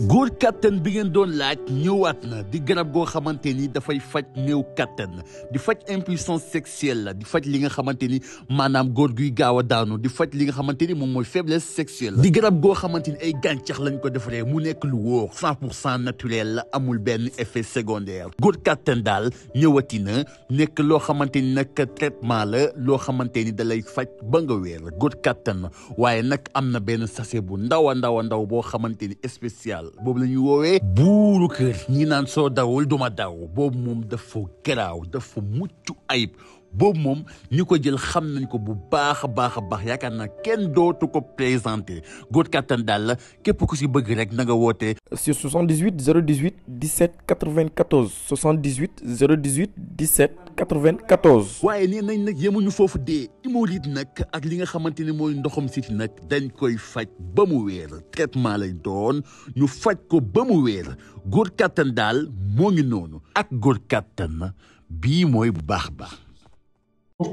góor kattan bi ngeen doon laaj ñëwaat na di garab goo xamante ni dafay faj néew kattan di faj impuissance sexuelle la di faj li nga xamante ni maanaam góor guy gaaw a daanu di faj li nga xamante ni moom mooy faiblesse sexuelle di garab goo xamante ni ay gàncax lañ ko defaree mu nekk lu wóor 100% naturel la amul benn effet secondaire góor kattan daal ñëwati na nekk loo xamante ni nag traitement la loo xamante ni da lay faj ba nga wéer góor kattan waaye nag am na benn sachet bu ndaw a ndaw boo xamante ni spécial boobu la ñuy woowee buuru kër ñi naan soo dawul duma daw boobu moom dafa garaaw dafa mucc ayib boobu moom ñi ko jël xam nañ ko bu baax a baax yaakaar naa kenn dootu ko présenté góor kattan daal la képp ku si bëgg rek na nga woote sur 78 018 17 94 78 018 17 94. waaye nee nañ nag yemuñu foofu dee hémorroïde nag ak li nga xamante ni mooy ndoxam siti nag dañ koy faj ba mu wéer traitement lay doon ñu faj ko ba mu wéer góor kattan daal moo ngi noonu ak góor kattan bii mooy bu baax.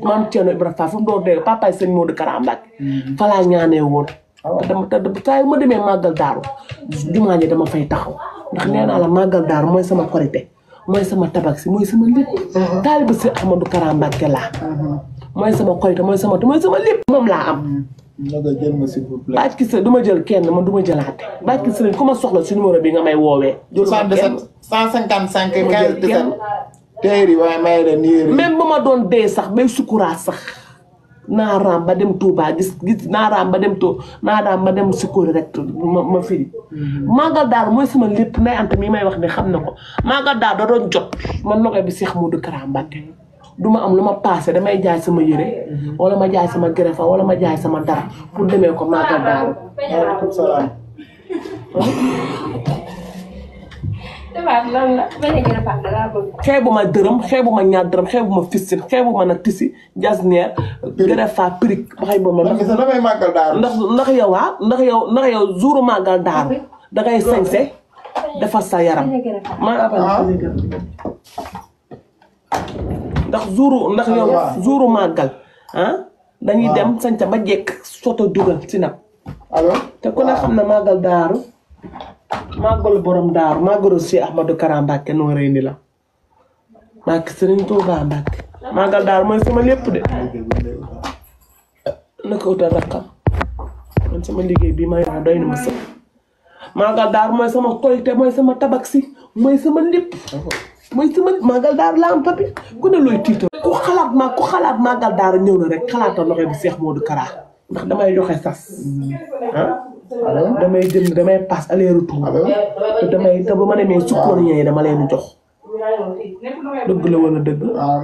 maam Thierno Ibrahima Fall fu mu doon dee papa sëñ Modou Kara Mbacké fa laa ñaanee woon te saa yu ma demee màggal daaru jumaa ji dama fay taxaw ndax nee naa la màggal daaru mooy sama korité mooy sama tabaski mooy sama lépp taaliba si Ahmadou Kara Mbacké laa mooy sama korité mooy sama lépp moom laa am baaj ki sa du ma jël kenn man du ma jëlaate baaj ki sa ku ma soxla si numéro bi nga may woowee 77 155 15 17 teeri waaye may ren yéeri même bu ma doon dee sax bay sukuraat sax naaraam ba dem Touba gis naaraam ba dem sukuri rek ma firi Magal Daaru mooy sama lépp nay ante mi may wax ne xam na ko Magal Daaru da doon jot man nokoy bi Cheikh Modou Kara Mbacké du ma am lu ma passé damay jaay sama yére wala ma jaay sama gerefa wala ma jaay sama dara pour demee ko Magal Daaru waaleykum salaam xeebuma dërëm xeebuma ñaar dërëm xeebuma fistin xeebuma nag tisi jasneer gerefa pirik baxay boobu damay Magal Daaru ndax yow jouru Magal Daaru dangay sañse defar sa yaram ndax yow jouru Magal dañuy dem sañse ba jekk soto dugal si nag te ku ne xam na Magal Daaru màggalu borom daaru màggalu si Ahmadou Kara Mbacké noo rëy ni la Mbacké Serigne Touba Mbacké Magal Daaru mooy sama lépp de naka utal rakkam man sama liggéey bi ma yor doy na ma sëkk Magal Daaru mooy sama korité mooy sama tabaski mooy sama lépp mooy sama Magal Daaru la am papi ku ne looy tiital ku xalaat Magal Daaru ñëw na rek xalaatal loxo bi Cheikh Modou Kara ndax damay joxe sas damay jënd damay pass aller retour te bu ma demee sukkoor ñee dama leen jox dëgg la wala dëgg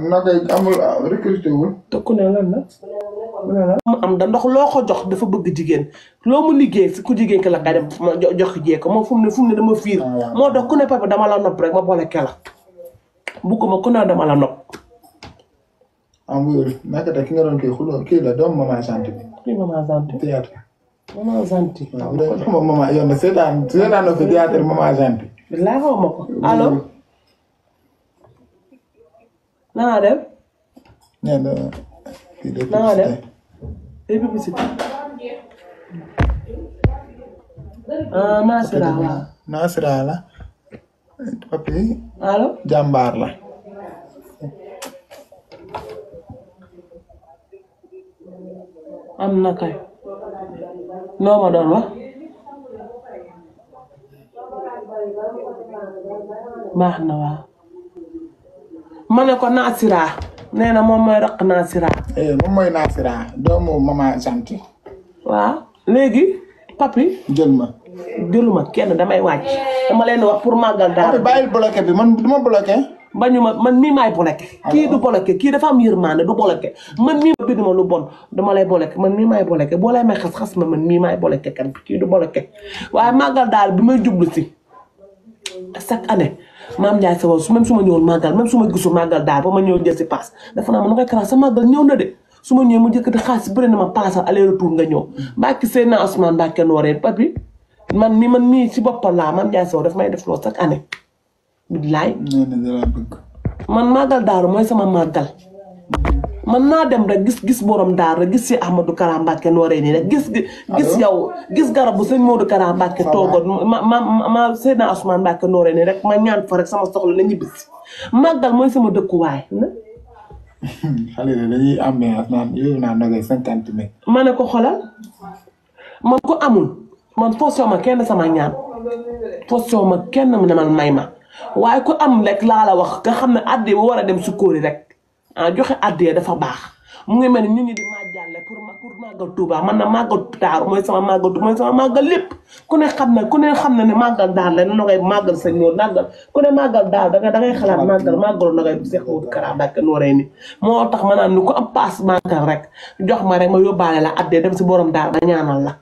naka amul recruté wul te ku ne lan la mu am da ndox loo ko jox dafa bëgg jigéen loo mu liggéey si ku jigéen ki la kay dem ma jox jee ko moom fu mu ne dama fiir moo tax ku ne papa dama la nopp rek ma boole kela bugguma ku ne dama la nopp wóor naka te ki nga doon kii xuloo kii la doom maman Santi bi kii maman Santi théâtre maman Santi waaw maman yow na seetaan na fi théâtre maman Santi laa xaw ma ko allo naa def nee na kii de naa def day publicité Nasira waaw Nasira la papi allo jàmbaar la am na kay noo ma doon wax baax na waaw ma ne ko Nasira nee na moom mooy raq Nasira moom mooy Nasira doomu maman Santi waaw léegi papi jëluma kenn damay wàcc dama leen wax pour Magal Daaru bàyyil bloqué bi man du ma bloqué bañuma man mii maay bloqué kii du bloqué kii dafa am yërmande du bloqué man mii bind ma lu bon dama lay bloqué man mii maay bloqué boo lay may xas ma man mii maay bloqué kan kii du bloqué waaye Magal Daaru bi may jublu si chaque année maam Ndiaye sa su même su ma ñëwoon Magal même su ma gisul Magal Daaru ba ma ñëw jël si paas dafa naa ma na koy Kara sa Magal ñëw na de su ma ñëwee mu njëkk di xaalis bëri na ma paasal aller retour nga ñëw Mbacké Seydina Ousmane Mbacké nooree papi man mii si boppam laa maam Ndiaye sa daf may def loolu chaque année billaay man Magal Daaru mooy sama Magal man naa dem rek gis borom daar rek gis si Ahmadou Kara Mbacké Noreyni rek gis yow gis garabu sëñ Modou Kara Mbacké toogoon ma Seydina Ousmane Mbacké Noreyni rek ma ñaan fa rek sama soxla na ñibbisi màggal mooy sama dëkkuwaay. xale yi dañuy ambiance naan yooyu naan nagay 50 000. ma ne ko xolal man ko amul man forcé ma kenn sama ñaan forcé ma kenn ne man may ma waaye ku am rek laa la wax nga xam ne addi bu war a dem sukóori rek joxe addi dafa baax mu ngi mel ni nit ñi di màjjale pour màggal Touba man na màggal Daaru mooy sama màggal lépp ku ne xam na ne màggal daal la na ngay màggal sa ñoor màggal ku ne màggal daal da ngay xalaat màggalu na ngay bu Seex Ahmadou Kara Mbacké Noreyni moo tax ma naan ni ku am paas màggal rek jox ma rek ma yóbbaale la addee dem si borom daal ba ñaanal la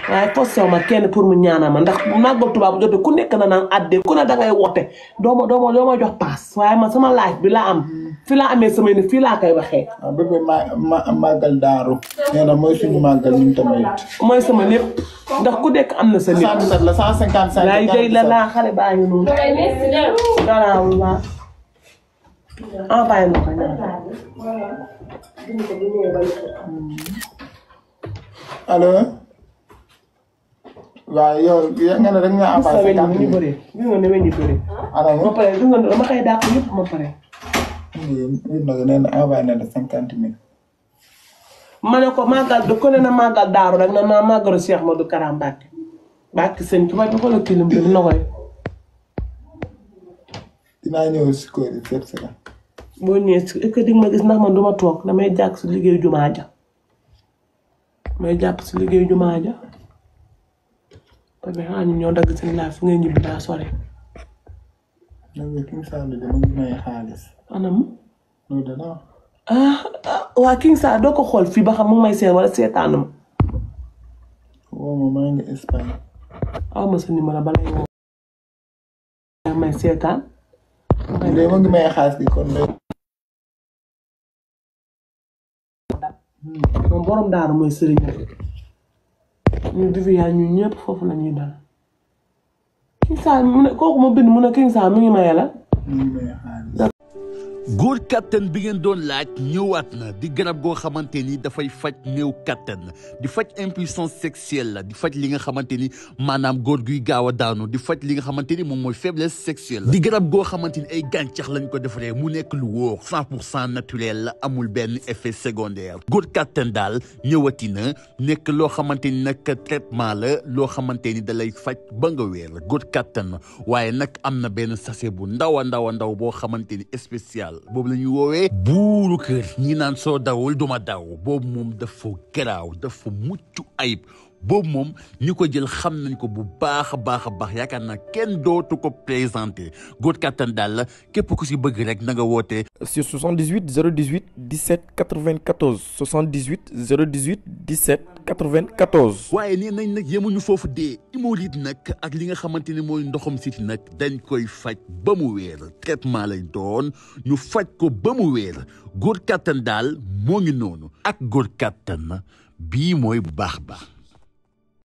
waaye forcé ma kenn pour mu ñaanal ma ndax màggal Touba bu jotee ku nekk na naan addee ku ne da ngay woote doo ma jox paas waaye man sama laaj bi laa am fi laa amee samay ne fii laa koy waxee. waaw bébé màggal Daaru nee na mooy suñu màggal ñun tamit. mooy sama lépp ndax ku nekk am na sa lépp. 117 la 155. laay jëy la laa xale baa ngi noonu. garaawul waa envoyé na ko ñaar. allo. waaw yow nga ne rek nga envoyé 50 000. ñu bëree gis nga ne weñ ñu bëree. alors ma pare gis nga dama koy dàq yëpp ma pare. nee na envoyé na la 50 000. ma ne ko màggal du ko ne na màggal Daaru rek na naa màggalu Cheikh Ahmadou Kara Mbacké Mbacké sëñ Tuubaa bi xoolal kilim bi dina koy. dinaa ñëw si kóor yi seet si la. boo ñëwee si est-ce que di ma gis ndax man du ma toog damay jàpp si liggéeyu jumaa ja may jàpp si liggéeyu jumaa ja parce que xanaa ñu ñoo dagg seen laaj fu ngeen ñibbi daa sore. loolu King Sall dama ngi may xaalis. anam. loolu dana. waa King Sall doo ko xool fii ba xam mu ngi may seen wala seetaanuma. woo ma maa ngi Espagne. aw ma sa numéro ba lay woo. may seetaan. léegi ma ngi may xaalis bi kon de. moom borom Daaru mooy sëriñ ñu Viviane ñu ñëpp foofu la ñuy dal. King Sall mu ne kooku ma bind mu ne King Sall mi ngi maye la. mu ngi may xaalis. góor kattan bi ngeen doon laaj ñëwaat na di garab goo xamante ni dafay faj néew kattan di faj impuissance sexuelle la di faj li nga xamante ni maanaam góor guy gaaw a daanu di faj li nga xamante ni moom mooy faiblesse sexuelle di garab goo xamante ni ay gàncax lañ ko defaree mu nekk lu wóor 100% naturel la amul benn effet secondaire góor kattan daal ñëwati na nekk loo xamante ni nag traitement la loo xamante ni da lay faj ba nga wér góor kattan waaye nag am na benn sachet bu ndaw a ndaw boo xamante ni spécial boobu la ñuy woowee buuru kër ñi naan soo dawul duma daw boobu moom dafa garaaw dafa mucc ayib boobu moom ñi ko jël xam nañ ko bu baax a baax yaakaar naa kenn dootu ko présenté góor kattan daal la képp ku si bëgg rek na nga woote sur 78 018 17 94 78 018 17 94. waaye nee nañ nag yemuñu foofu dee hémorroïde nag ak li nga xamante ni mooy ndoxam siti nag dañ koy faj ba mu wéer traitement lay doon ñu faj ko ba mu wéer góor kattan daal moo ngi noonu ak góor kattan bii mooy bu baax